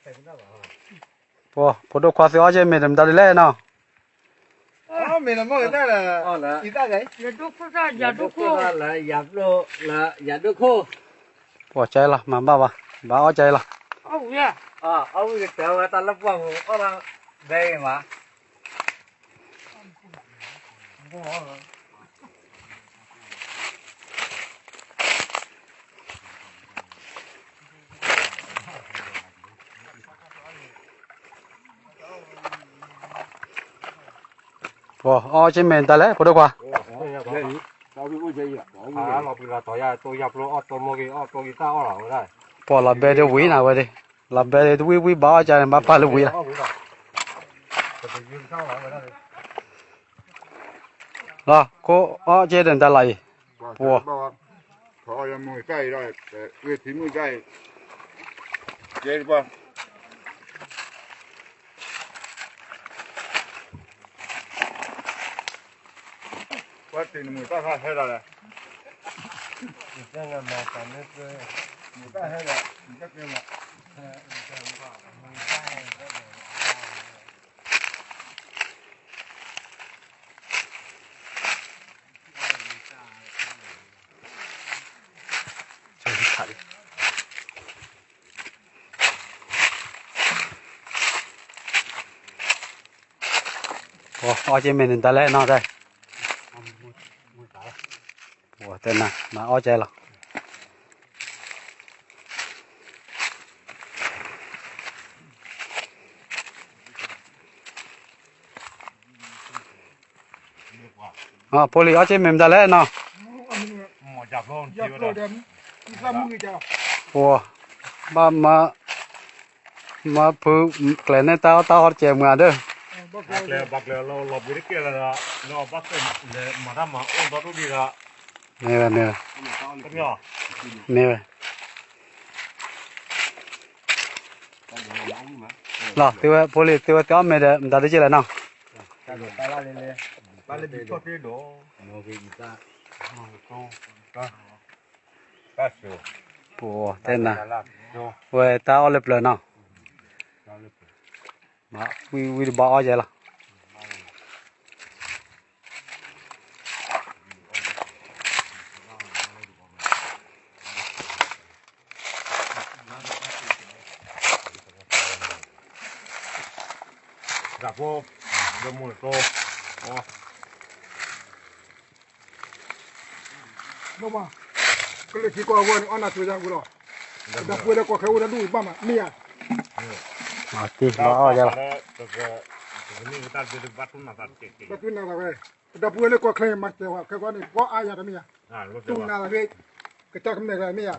ပှၤ ဖိဒိၣ်ခွါသုအီၣ်က့ၤမ့ၢ်တမတၤဒ်လဲၣ်နီၤ, မ့ၢ်နမိၢ်ကတၢၢ်လၢ ယဒိၣ်ခိၣ်တၢ် ယဒိၣ်ခိၣ်လၢ ယၤပျိလၢ ယၤဒိၣ်ခိၣ်, ပှၤကဲလီၤ မၤဘၣ်ဘၣ်, ဘၣ်အီၣ်ကဲလီၤ, အီၣ်ဝံၣ်ကတၢၢ်ဝဲတၢ်လၢပှၢ်ပူၤ အီၣ်လီၤ ဘဲအံၤမး ပှၤအီၣ်က့ၤမ့ၢ်တၢ်လဲၣ် ဖိဒိၣ်ခွါ, ပှၤလီၤဘဲဒၣ်ဝံၤနၤဝဲဒၣ်, လီၤဘဲဒၣ်ဝံၤဝံၤဘၣ်အီၣ်ကၢန့ၣ် ဘၣ်ပာ်လၢဝံၤလီၤ, လီၤ ခိၣ်အီၣ်က့ၤဒီးနတၢ်လီၤအံၤ, ပှၤ ထီၣ်အီၣ်ယမုၢ်တၢ်အံၤဒီး ဝ့ၢ်ထံမုၢ်တၢ်အံၤ ကဲတပှၢ် ပှၤတံၤနမုၢ်တၢ်ခါဟဲဒၣ်လဲၣ်, မုၢ်တၢ်ဟဲဒၣ် မုၢ်တၢ်ကဲမး ပှၤအီၣ်က့ၤမ့ၢ်နတၢ်လဲၣ်နီၤ, ပှၤတဲနၤ မၤအီၣ်ကဲလီၤ. ဖိလံၤအီၣ်က့ၤမ့ၢ်မတၤလဲၣ်နီၤ, ပှၤ ဘၣ်မၤ မၤဖုကျဲၤန့ၢ်တၢ်အီၣ်တၢ်အီတကဲးမုာ်ဧါဒီး, ဘၣ်ကျဲလီၤဘှံးတကဲလၢၤဒီး လၢအဘၣ်ကျဲလဲၤမၤတၢ်မၤအိၣ်ဒီဒူၣ်ဒံးဒီး, မ့ၢ်ဝဲမ့ၢ်ဝဲ, မ့ၢ်ဝဲ, လီၤ သုဝဲဖိလံၤ သုဝဲသုအီၣ်မ့ၢ်ဒီး မတၤဒ်ကဲလဲၣ်နီၤ, ဘၣ်လၢဘံထီၣ်သ့ဒီး ပှၤတဲနၤ ဝဲတၢ်အီၣ်လၢပျၢၤနီၤ, မၤဝံၣ်ဝံၣ်တဘၣ်အီၣ်ယဲလီၤ. တၢ်ဖိ လၢမိၢ်တတိ ကလၢထံကီၢ်အဂီၢ်န့ၣ် အီၣ်နၢ်ဆိယါဝံၤလီၤ. တၢ်ပှဲၤလၢကီၢ်ချၢအိၣ်တၢ်ဒူၣ်ဘၣ်မး မ့ၢ်ဧါ, ဘၣ်အီၣ်ယဲလီၤ, ဘၣ်တူၢ်နၢ်သးဝဲ, တၢ်ပှဲၤလၢကီၢ်ချၢမၤစၢၤဝဲခဲကီးန့ၣ် ပှၤအါယၤတမ့ၢ်ဧါ, တူၢ်နၢ်သးဝဲ, ကစၢ်ကမဲာ်တမ့ၢ်ဧါ